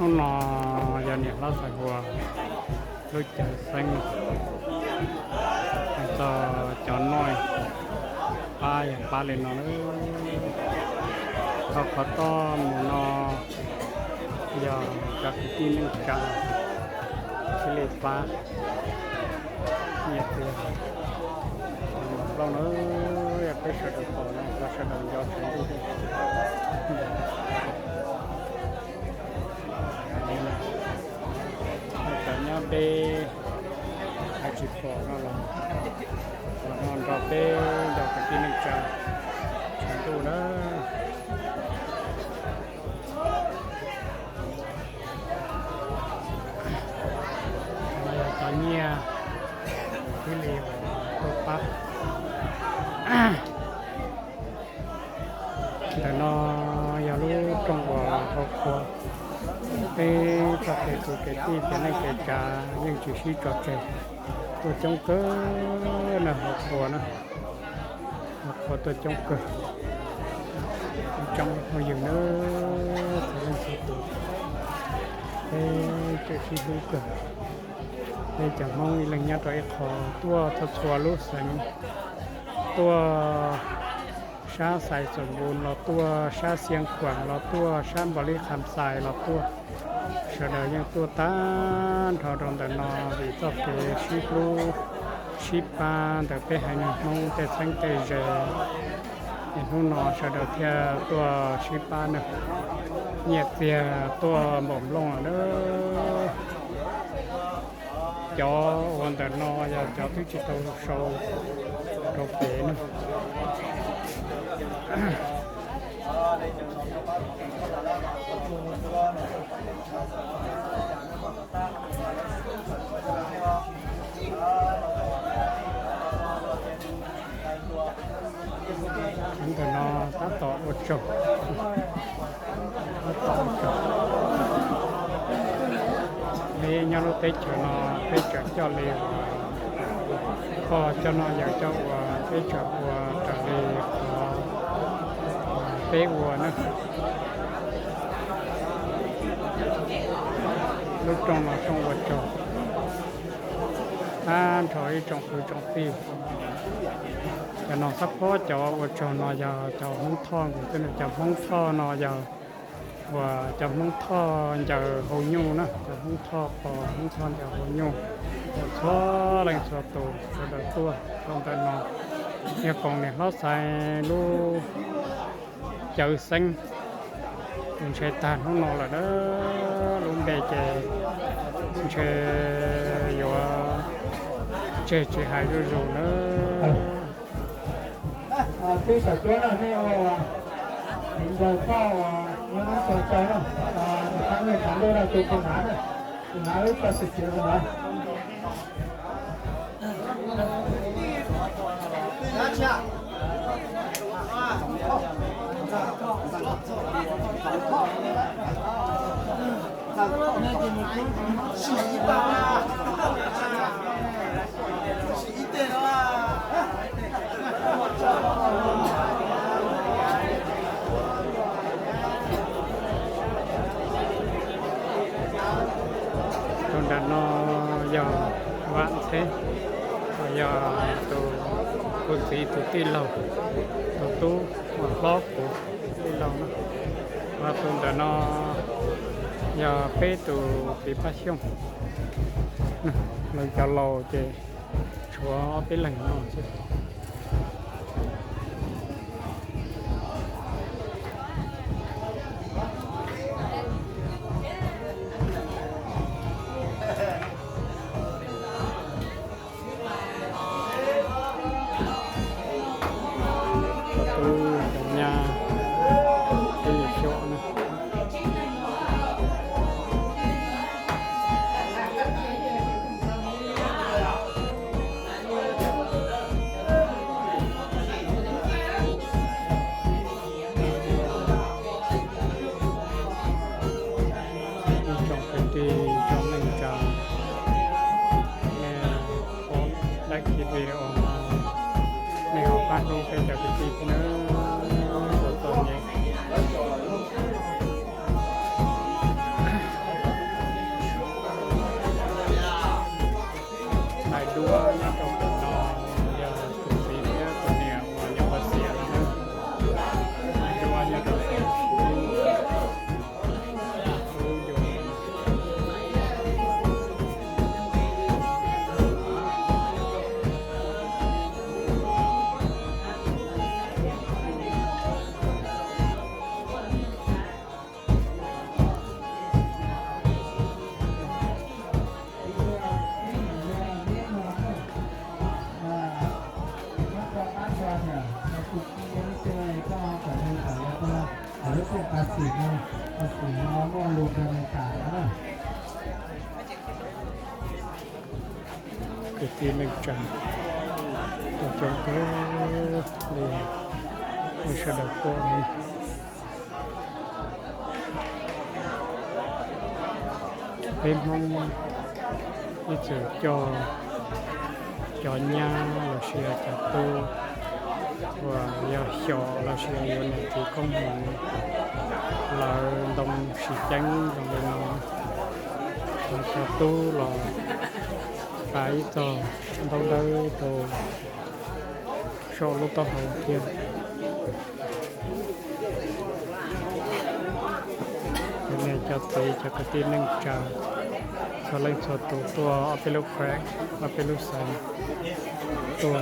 ນ້ອງນ້ອຍ ຢ່າໜຽວເລົາໃສ່ຫົວ ລູກຈາຍແຊງ ໃຫ້ຕໍ່ຈອນນ້ອຍ ປ້າຢ່າປ້າເລີຍນ້ອງເອີຍ ເຂົາຂໍຕ້ອນໝູ່ນ້ອຍ ຢ່າຈັກກິນໜຶ່ງຈານ ຊິເລດປ້າ. ເນຍ ເນຍ ລອງເອີຍ ໄປສະດອກຂໍນະ ໄປສະດອກຢອດເຖິງທີ່ເດີ ແລ້ວກະຍາເບ ອາຈິບຂໍນອນ ຂໍນອນ ລໍເປ ຢອດກະກິນໜຶ່ງຈານ ສາທຸເດີ. ມາຕາເງຍຄືເລວຕົກປະ ແຕ່ນອນ ຢ່າລູກຕ້ອງວ່າຄອບຄົວ ເປັນສັກເກຕູເກຕີ ເປັນໃນເກຈາ ຍັງຊິຊີຈອດເຈ ຕົວຈົງເກີນນະ ຄອບຄົວນະ. ມາຂໍຕົວຈົງເກີດ ຈົງເຮົາຢູ່ເນີ ເປັນເລື່ອງສ່ວນຕົວ ເອີ ເຈົ້າທີ່ຮູ້ເກີດ ເອີ ຈາກມອງອີ່ເລື່ອງຍາດຕົວເອກຂໍຕົວ ທົດທົວ ລູກແສງ ຕົວ ຊາສາຍສົມບູນ ລໍຕົວ ຊາຊຽງຂວາງ ລໍຕົວ ຊາບໍລິຄຳຊາຍ ລໍຕົວ ສະເດີຍັງຕົວຕານ ທໍດອນຕະນອ ວີຊອກເກ ຊີບລູ ຊີບປາ ເດີເປໄຮນະ ໂຮງເຕແຊງເຕແຈ ເຫັນໂຮງນອ ສະເດີເທຍຕົວຊີບປາເນີ ຍຽດເຕຍຕົວບົມລົງເດີ ຈອວນຕະນອ ຢ່າຈອວ ຄືຈິໂຕໂຊ ໂຕເປເນາະ. ອັນຕະນອ ຕາຕໍ່ອົດໂຈ ຕາຕໍ່ອົດໂຈ ເລຍອາໂລເຕຈະນອ ເຕຈະຈອເລວ ພໍຈະນອ ຢາກຈະອວ ເຕຈະອວ ຕະເລ ຂໍ ເຕອວນະ ລູກຈອງນອ ຈອງອວໂຈ ອານ ຖອຍຈອງຄືຈອງຕີ ຈະນອ ສະເພາະຈະອວໂຈນອ ຢາຈະຫົງທອງ ຈະຫົງທອງນອ ຢາ ວ່າຈຳຮອງທໍ່ຈະໂຮຍູນະ ຈຳຮອງທໍ່ປໍຮອງທໍ່ຈະໂຮຍຢູ ຊໍແລງຊໍໂຕ ຊໍດອກຕົວ ຊໍຕານອນ ເຮຍກອງເນຍ ເຮົາໃສ່ລູກເຈີເຊັງ ເປັນໄຊຕານຫ້ອງນອນລະເດີ ລຸງເບເຈ ເຊຢວ ເຈຈິຫາຍຢູ່ຢູ່ເດີ. ເອີ ເອີ ເປັນສາວຈົວນະ ແມ່ອອກວ່າ ເຫັນດອກຟ້າວວ່າ ຍັງບໍ່ສົນໃຈເນາະ ເອີ ທາງເງິນທາງໂດນເອົາໂຕເປັນຫານະ ເປັນຫາເອີ ປະສິດເສຍກັນນະ. ໂຕດານນອ ຢາວ ວານເຊ ຢາວ ໂຕ ໂຕຕີ ໂຕຕີເຫຼົ່າ ໂຕຕູ້ ມາເລາະໂກ ທີ່ລາວນະ ວ່າເພິ່ນກະນອ ຢາເປຕູ ປີປາຊຽງ ນະ ເລີຍຈະເລົ່າເຈ ຊົວເປັນແຫຼ່ງນອ ປະຕູດອກຫຍ້າທີ່ເຈາະນະ. ພາສີເນາະ ພາສີເນາະ ມາລົງໃນການເນາະ ຄືທີ່ໜຶ່ງຈັນ ຕົວຈົງເກີ ເລີຍ ມີສະດອກໂກນີ້ ເປັນຫ້ອງ ມີເຈີຈໍ ຈໍຍາ ລາວເຊຍຈາຕູ ວ່າຢາວເຂຍລາວເຊຍຢູ່ໃນທີ່ຂອງມັນ ລາວດົງສີແຈ້ງ ດົງເລນອນ ລາວຈາຕູ ລາວໄປຕໍ່ ດົງໄດ້ໂຕ ໂຊລຸໂຕເຮົາທຽນ ເປັນແນວຈາຕີ ຈາກກະຕິໜຶ່ງຈາ ສະເລັງໂຊຕູ ຕົວອາເປລູແຄຣກ ອາເປລູແຊງ ຕົວ